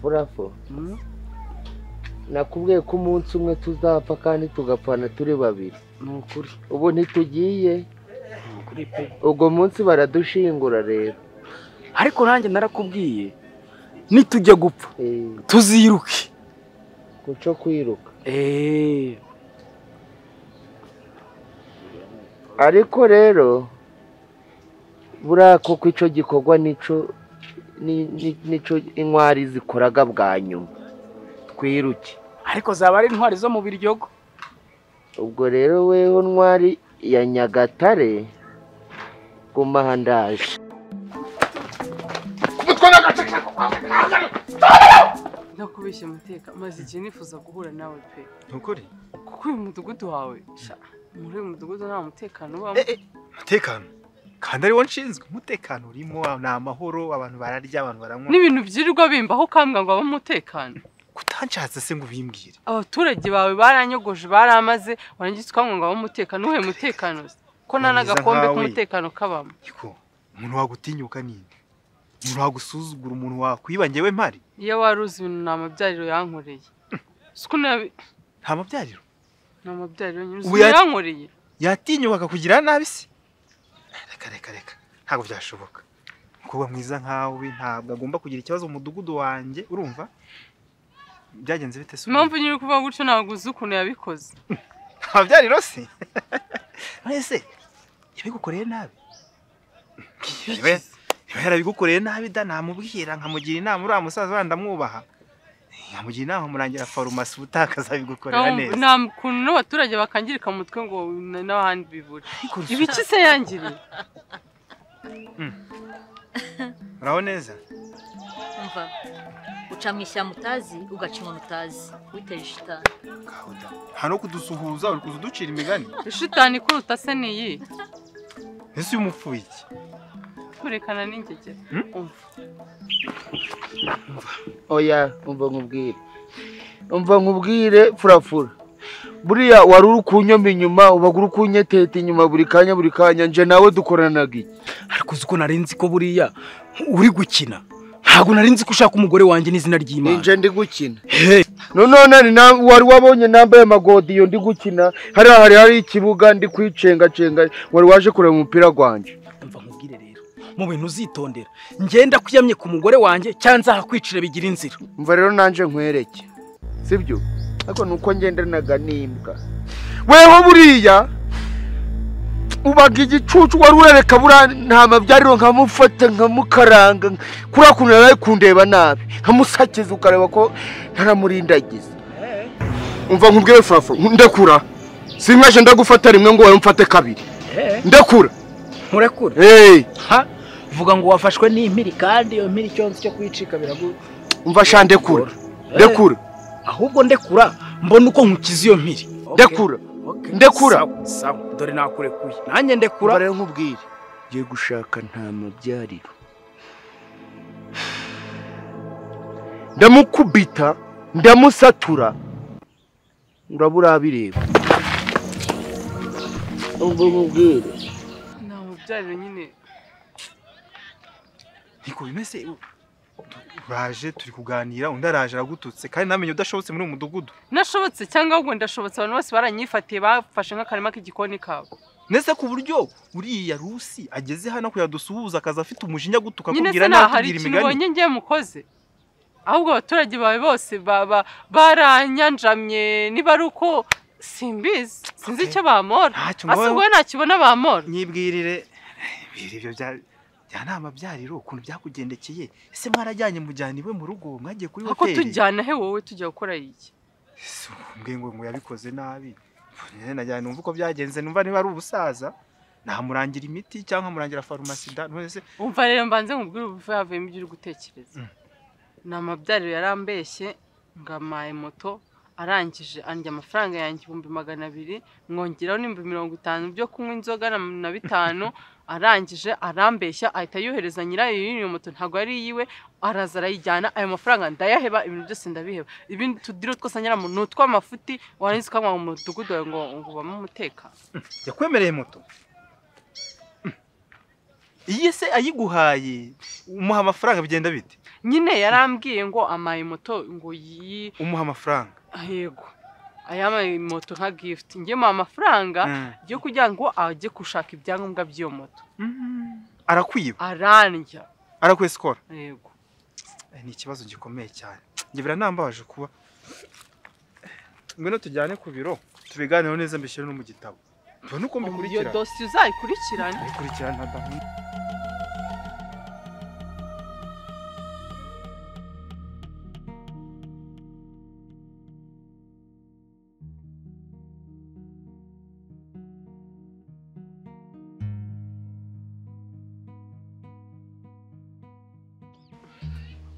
Burafo nakubwiye ko umunsi umwe tuzapfa kandi tugapfana turi babiri. Ni ukuri. Ubu ntitugiye. Ni pe. Ubwo munsi baradushingura rero. Ariko nanjye narakubwiye nitujya gupfa tuziruke. Kuco kwiruka. Ariko rero buriya koko ico gikorwa nico nico intwari zikoraga bwa nyuma twiruke. Ariko zaba ari intwari zo mu Biryogo. Ubwo rero weho ntwari ya Nyagatare guma handaje. Ndakubeshya muteka maze igihe nifuza guhura nawe pe. Ntukuri? Kuko uyu mudugudu wawe sha muri uyu mudugudu nta mutekano ubamo. Mutekano kandi ari wo nshinzwe umutekano urimo ni amahoro, abantu bararya, abantu baranywa. N'ibintu byirirwa bimbaho ukambwa ngo abe umutekano. Kutanshatse se ngo ubimbwire. Abaturage bawe baranyogoje baramaze warangiza ukambwa ngo abe umutekano. Uhe mutekano se ko nta n'agakombe k'umutekano kabamo. Iko umuntu wagutinyuka ninde? Umuntu wagusuzugura, umuntu wakwiba njyewe mpari? Iyo wari uzi ibintu nta mabyariro yankoreye. Siko nabi nta mabyariro? Nta mabyariro nyine yankoreye. Yatinyuka akakugira nabi se? Reka reka reka ntabwo byashoboka. Umukobwa mwiza nkawe ntabwo agomba kugira ikibazo mu mudugudu wanjye, urumva? Byagenze bite se? Impamvu nyiri kuvuga gutyo ntabwo uzi ukuntu yabikoze. Nta byariro se? Ese yabigukoreye nabi? Niba yarabigukoreye nabi da namubwira nkamugira inama, uriya musaza wanda ndamwubaha. Nkamugira inama murangira farumasi ubutakaza bigukorera neza. Nta kuntu n'abaturage bakangirika mu mutwe ngo n'abahandi bibure. Ibiki se yangiriye? Uraho neza? Umva uca mu ishyamba utazi ugaca inkoni utazi witeje shitani. Hano kudusuhuza uri kuducira imigani. Shitani kuruta se niyi? Ese uyu mupfuye iki? Kurekana n'ingegera. Umva. Oya, umva nkubwire. Umva nkubwire furafura. Buriya wari uri kunyoma inyuma ubagura kunyeteta inyuma buri kanya buri kanya nje nawe dukoranaga iki? Ariko uzi ko narinzi ko buriya uri gukina. Ntabwo narinzi ko ushaka umugore wanjye n'izina ry'Imana. Nje ndi gukina. None wari wabonye nambaye amagodiyo ndi gukina. Hari hari ikibuga ndi kwicenga cenga wari waje kureba umupira gwanje. Umva nkubwire rero mu bintu uzitondera ngenda kuyamye ku mugore wanjye cyanza hakwicira bigira inzira. Umva rero nanje nkwereke. Sibyo? Ariko nuko ngendanaga n'imbwa. Weho buriya ubaga igicucu wari urereka bura nta mabyariro nkamufata nkamukaranga kuriya kuntu yari kundeba nabi nkamusakiza ukareba ko ntaramurindagiza. Umva nkubwire Fafa ndakura sinkaje ndagufata rimwe ngo wamfate kabiri. Ndakura. Nkurekura. Ha vuga ngo wafashwe n'impiri kandi iyo mpiri cyonse cyo kwicika biragu. Umva sha ndekura. Ndekura. Ahubwo ndekura mbona uko nkukiza iyo mpiri. Ndekura. Ndekura. Sawa dore nakurekuye. Nanjye ndekura. Rero nkubwire ngiye gushaka nta mabyariro. Ndamukubita ndamusatura urabura bireba. Umva nkubwire. Nta mabyariro nyine. Niko bimeze uraje turi kuganira undi araje aragututse kandi namenye udashobotse muri uyu mudugudu. Nashobotse cyangwa ahubwo ndashobotse abantu bose baranyifatiye bafashe nk'akarima k'igikoni kabo. Nese ku buryo uriya Rusi ageze hano kuyadusuhuza akaza afite umujinya gutuka kugira nawe tugira imigani. Nyine ngiye mukoze. Ahubwo abaturage bawe bose baba baranyanjamye niba ari uko simbizi sinzi icyo bamora. Asubwo ntakibona bamora. Nyibwirire ibyo bya ya nama byariro ukuntu byakugendekeye. Ese mwarajyanye mujyana iwe mu rugo mwagiye kuri hoteli? Ako tujyana he wowe tujya gukora iki? Ese mbwe ngo yabikoze nabi. Najyana numva uko byagenze numva niba ari ubusaza namurangira imiti cyangwa nkamurangira farumasi da none se. Umva rero mbanze nkubwire ubuve havuyemo ibyo uri gutekereza. Ni amabyariro yarambeshye ngamaye moto Arangije andya amafaranga yanjye 200,000 mwongeraho n'ibihumbi 50 byo kunywa inzoga na 5. Arangije arambeshya ahita yohereza nyirayo y'iyo moto ntago ari yiwe, araza arayijyana. Ayo mafaranga ndayaheba, ibintu byose ndabiheba. Ibindi tudiro twose nyara mu nutwa amafuti warangiza ukanywa mu mudugudu wawe ngo ubamo umutekano. Yakwemereye moto iye se ayiguhaye umuha amafaranga bigenda bite? Nyine yarambwiye ngo amaye moto ngo yi umuha amafaranga. Yego, ayamaye moto nka gift, ngiye mu amafaranga yo kugira ngo ajye gushaka ibyangombwa by'iyo moto. Arakwiba, arandya, arakwesikora. Yego, ni ikibazo gikomeye cyane. Nge biranambabaje kuba ngwino tujyane ku biro tubiganireho neza mbishyire no mu gitabo. Tubone uko mbikurikirana. Iyo dosiye uzayikurikirana. Ayikurikirana da.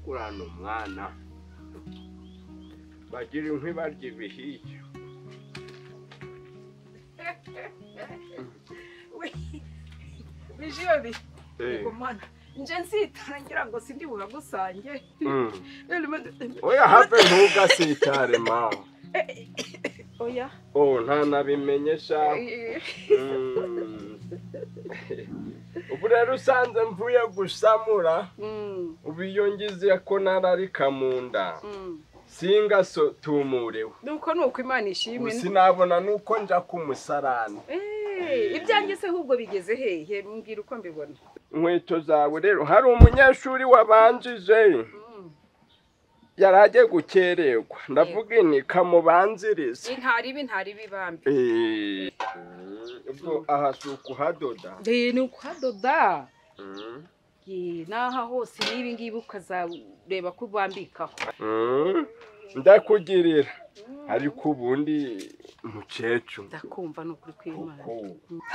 Kurana umwana bagira inkwi barya ibihiye. Bijiyobi mana nje nsitara ngira ngo sindi bubagusange. Oya have ntugasitare ma. Oya oh nta nabimenye sha. Ubu rero usanze mvuye gusamura ubiyongize ko nararika mu nda singa so tumurewe. Nuko nuko Imana ishimwe sinabona nuko nja kumusarana. Ibyanjye se ahubwo bigeze hehe? Mbwira uko mbibona. Inkweto zawe rero hari umunyeshuri wabanjije yaragiye gukererwa, ndavuga ini kamubanziriza. Intari bambi. Ubwo aha si ukuhadoda? Ni ukuhadoda. N'aha hose n'ibi ngibi ukazareba ko ubambikaho. Ndakugirira ariko ubundi mukecuru ndakumva nukuri kw'Imana.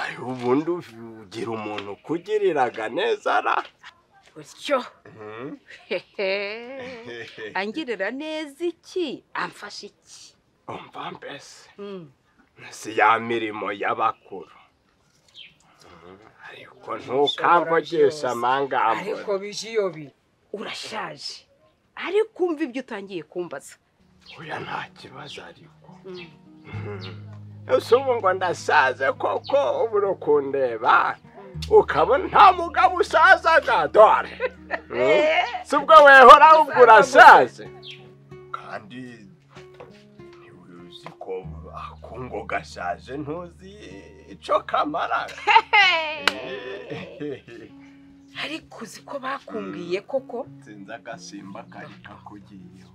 Ayo ubundi ugira umuntu kugiriraga neza ra utyo. Angirira neza iki? Amfasha iki? Umva mbese si ya mirimo y'abakuru ariko ntukamvugisha amangambure. Ariko Bijiyobi urashaje, ariko umva ibyo utangiye kumbaza. Oya nta kibazo ariko ese ubu ngo ndasaze koko? Ubu urukundeba ukabona nta mugabo usazaga dore si ubwo wehora ubwo urasaze. Kandi ntiwuzi ko akungo gashaje ntuzi ico kamara. Ariko uzi ko bakumbwiye koko? Sinzi agasimba kari kakugiyeho.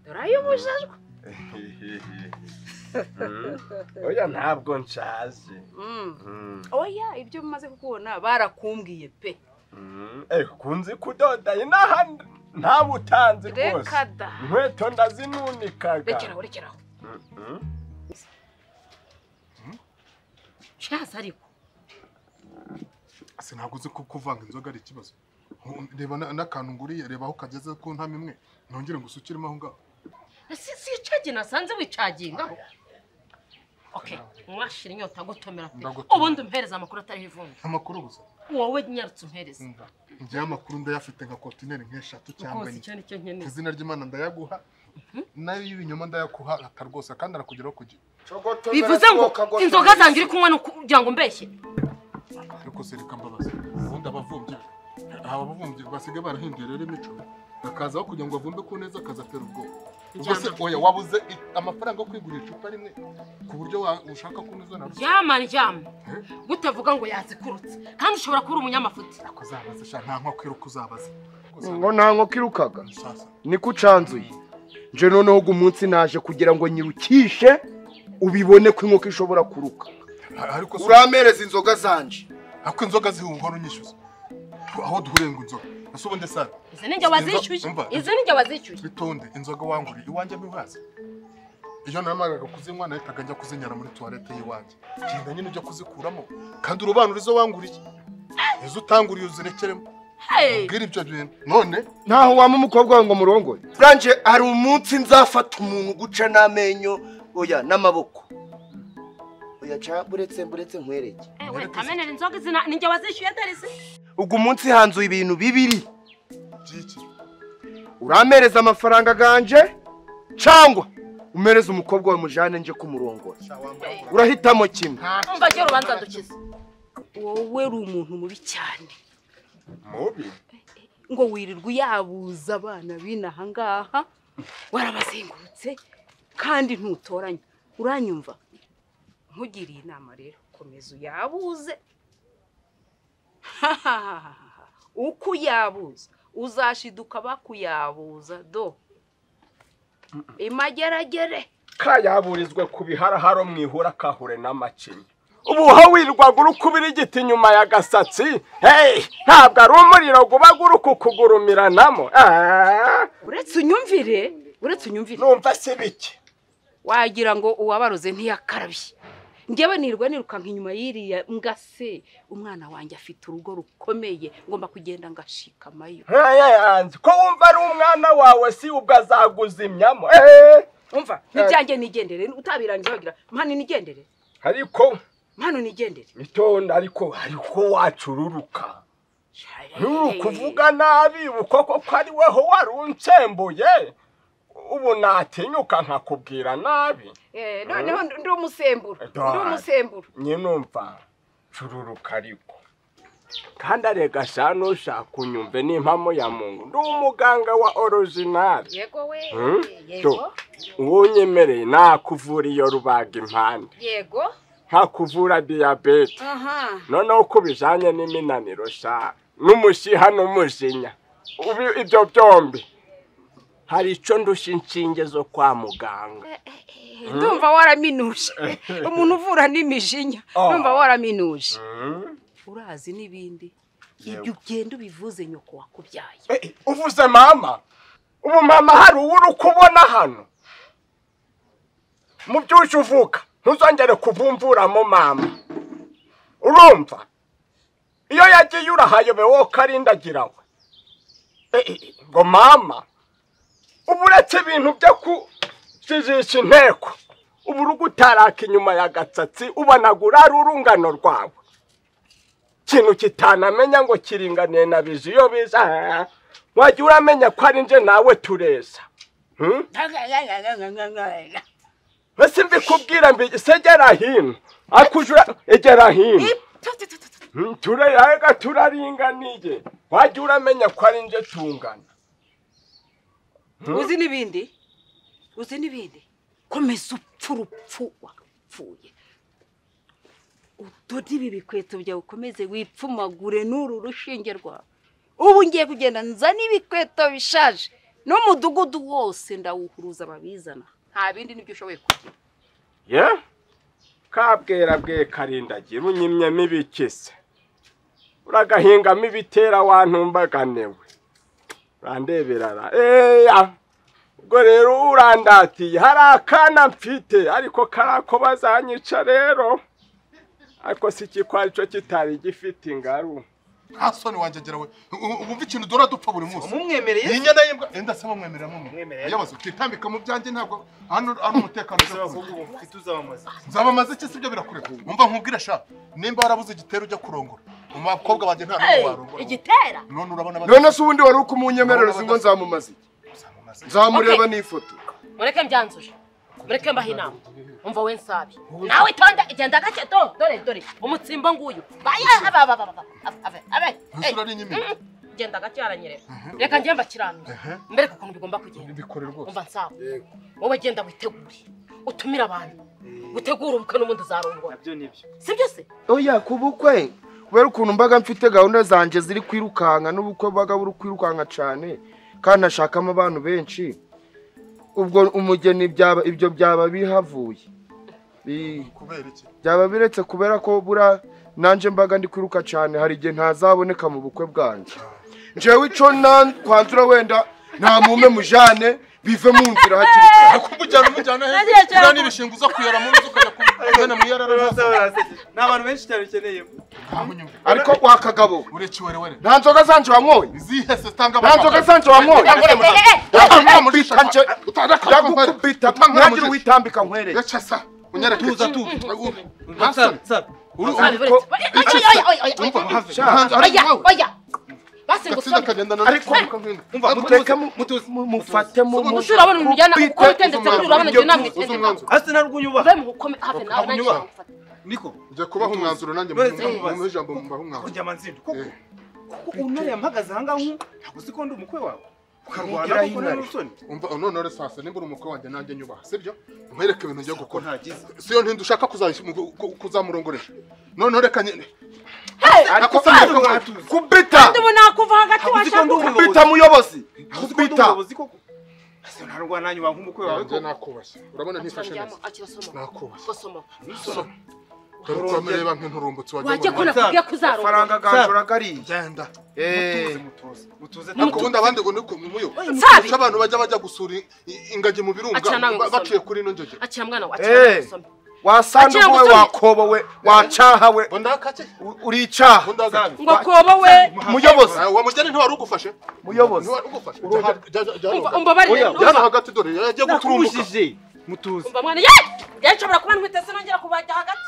Turayubujajwe. Oya ntabwo nshaje. Oya ibyo mumaze kukubona barakumbwiye pe. Kunzi kudoda inaha nta butanzi rwose. Inkweto ndazinunikaga. Rekeraho rekeraho. Shaza ariko ase ntabwo uzi ko kuvanga inzoga ari ikibazo. Reba n'akantu nguriye, reba aho kageze ku ntama imwe nongere ngusukiremo aho ngaho. Si icagi nasanze wicagingaho. Okay, mwashira inyota gotomera pe. Ubundi umpereza amakuru atariho ivumbi. Amakuru gusa? Wowe nyarutse umpereza. Ngiye amakuru ndayafite nka kontineri nk'eshatu cyangwa enye. Izina ry'Imana ndayaguha, nayo y'ibinyoma ndayakuha ata rwose kandi arakugeraho ku gihe. Bivuze ngo inzoga zanjye uri kunywa no kugira ngo mbeshye. Ariko se reka mbabaze, ubundi abavumbyi abavumbyi basigaye barahinduye rero imico, bakazaho kugira ngo bavumbe ku neza akazatera ubwoba. Ubwo se oya wabuze amafaranga yo kwigurira icupa rimwe ku buryo ushaka kunywa na ryama ryama gutavuga ngo yazikurutse kandi ushobora kuba umunyamafuti. Ako zabaze sha nta nkoko iruka uzabaze. Ngo nta nkoko irukaga niko ucanzuye. Nje noneho umunsi naje kugira ngo nyirukishe ubibone ko inkoko ishobora kuruka. Uramereza inzoga zanje. Ako inzoga zihungwa unyishyuza. Aho duhuriye ngo inzoga. Ese ubundi sara. Izi ninjye wazishyuye. Izi ninjye wazishyuye. Bitonde inzoga wanguriye iwanjye mbihaze. Iyo namaraga kuzinywa nahitaga njya kuzinyara muri toilette y'iwanjye. Genda nyine ujya kuzikuramo kandi urobanura izo wanguriye. Izo utanguriye uzirekeremo. Mbwira ibyo bintu none ntaho wama umukobwa wawe ngo murongore. Branje hari umunsi nzafata umuntu guca n'amenyo oya n'amaboko. Oya ca buretse nkwereke. Ewe kamenera inzoga izina ninjye wazishyuye derisi. Ubwo umunsi hanzuye ibintu bibiri. Uramereza amafaranga ganje cyangwa umereza umukobwa wa mujane nje kumurongora. Urahitamo kimwe. Umva cyo rubanza dukize. Wowe uri umuntu mubi cyane. Mubi? Ngo wirirwa uyabuza abana binaha ngaha warabazengurutse kandi ntutoranya. Uranyumva? Nkugiriye inama rero komeza uyabuze. Uko uyabuza uzashiduka bakuyabuza do. Imageragere kayaburizwe ku biharaharo mwihura kahure n'amacinya. Ubu wirwaga urukubira igiti inyuma ya gasatsi. Hey, ntabwo ari umuriro guba kukugurumiranamo. Uretse unyumvire. Numva se biki? Wagira ngo uwabaroze ntiyakarabye. Njyewe nirwa nirukanka inyuma yiriya ngase umwana wanjye afite urugo rukomeye ngomba kugenda ngashikamayo. Hey, ko wumva ari umwana wawe si ubwo azaguzimyamo. Umva nibyanjye nigendere utabirangiza wagira mpano nigendere. Ariko mpano nigendere. Mitonda ariko wacururuka. Nturukuvuga nabi ukoko ko ari weho waruntsembuye. Ubu natinyuka nkakubwira nabi. Noneho ndi umusemburo. Nyinumva cururuka ariko. Kandi arega shano ushaka unyumve n'impamo ya Mungu. Ndi umuganga wa original. Yego we. Yego. Uwunyemereye nakuvura iyo rubaga impande. Yego. Nkakuvura diabete. Noneho uko bijanye n'iminaniro sha n'umushiha n'umujinya. Ibyo byombi. Hari ico ndusha inshinge zo kwa muganga. Ndumva waraminuje. Umuntu uvura n'imijinya. Ndumva waraminuje. Urazi n'ibindi. Ibyo ugenda ubivuze nyoko wakubyaye. Uvuze mama? Ubu mama hari uwuri kubona hano. Mu byuje uvuka ntuzongere kuvumvuramo mama. Urumva? Iyo yagiye urahayobe wo karindagirawe. Ngo mama ubu uretse ibintu byo kujijisha inteko ubu urugutaraka inyuma ya gatsatsi ubanagura ari urungano rwawe. Ikintu kitanamenya ngo kiringaniye na bije iyo biza wajya uramenya ko ari nje nawe tureza. Ese mbikubwira mbi segera hino akujura egera hino tureraga turaringaniye wajya uramenya ko ari nje tungana. Uzi n'ibindi komeza upfu urupfu wapfuye udode ibi bikweto byawe ukomeze wipfumagure n'uru rushinge rwawe. Ubu ngiye kugenda nzana ibikweto bishaje n'umudugudu wose ndawuhuruza babizana nta bindi nibyo ushoboye kugira. Ye kabwera bwe karindagira unyimyemo ibikise uragahingamo ibitera wantumbaganewe urandeberara. Ubwo rero urandatiye hari akana mfite ariko karako bazanyica rero ariko si kiko aricyo kitari gifite ingaru. Nta soni wanjye gera we wumva ikintu dora dupfa buri munsi. Mumwemereye inyana y'imbwa enda se mumwemerera mumwemerera. Yabaze utitambika mu byanjye ntabwo hano ari umutekano tuzabamaze. Nzabamaze iki sibyo birakureka. Umva nkubwire sha nimba warabuze igitero ujya kurongora mu bakobwa banjye nta n'umwe warongora. Igitera? None urabona none se ubundi wari ukumunyemerera singo nzamumaze iki? Nzamureba n'ifoto. Mureke mbyanzuje. Mureke mbahe inama. Umva we nsabi. Nawe tonda igenda gake do dore umutsimbo nguyu. Baya aba abe. Genda gake aranyerera. Reka ngiye mbakiranura. Mbereke ukuntu bigomba kugenda. Bikore rwose. Umva nsabi. Wowe genda witegure. Utumira abantu. Gutegura ubukwe n'ubundi uzarongora. Nabyo nibyo. Sibyo se? Oya kubukwe. Kubera ukuntu mbaga mfite gahunda zanje ziri kwirukanka n'ubukwe baga buri kwirukanka cyane kandi nashakamo abantu benshi. Ubwo umugeni byaba ibyo byaba bihavuye. Kubera iki? Byaba biretse kubera ko bura nanje mbaga ndi kwiruka cyane hari igihe ntazaboneka mu bukwe bwanje. Njewe ico kwanzura wenda nta mume mujane bive mu nzira hakiri kare. Kumujyana umujyana he? Ura nibishinga uza kuyora mu nzu ukajya kumena mu yarara. Ni abantu benshi cyane ukeneye. Ariko wakagabo nta nzoga zanje wanyoye. Nta nzoga zanje wanyoye. Ndagukubita ntagira uwitambika nkwereke. Tuza tuza. Oya. Basi ngusome. Ariko muteke mufate mu urabona umujyana uko witendetse kuri urabona njye namwitendeka. Ase narwo unyubaha. Ve mukome have nawe nanjye ngufate. Niko nje kubaho umwanzuro nanjye mu ijambo mbaho umwanzuro. Kujya manzindo koko. Kuko untare yampagaze aha ngaho ntabwo uzi ko ndi umukwe wawe. Ukarwana kuko nari usoni. Umva none sasa nimba uri umukwe wanjye nanjye nyubaha sibyo? Nkwereke ibintu ngiye gukora. Siyo ntindi ushaka kuzamurongoresha. None reka nyine. Ariko kubita. Ndi nakuva hagati washaka kubita muyobozi. Kubita. Ase ntarwa nanyu wa nk'umukwe wawe ko nakubashye. Urabona ntifashe neza. Nakubashye. Gosoma. Tureba nk'inturumbutsi wajya ko nakubwiye kuzarongora. Faranga ganjura gari. Genda. Mutuze mutuze. Nakubundi abandi ngo niko muyo. Abantu bajya gusura ingagi mu birunga baciye kuri ino njogera. Akira mwana wa akira gusoma. Wasanduwe wakobowe wacahawe uricaha ngo kobowe muyobozi wa mugeni ntiwari ugufashe muyobozi ntiwari ugufashe umbabarire jyana hagati dore yagiye guturumbuka mutuze umva mwana ye nshobora kuba ntwite sinongera kubajya hagati.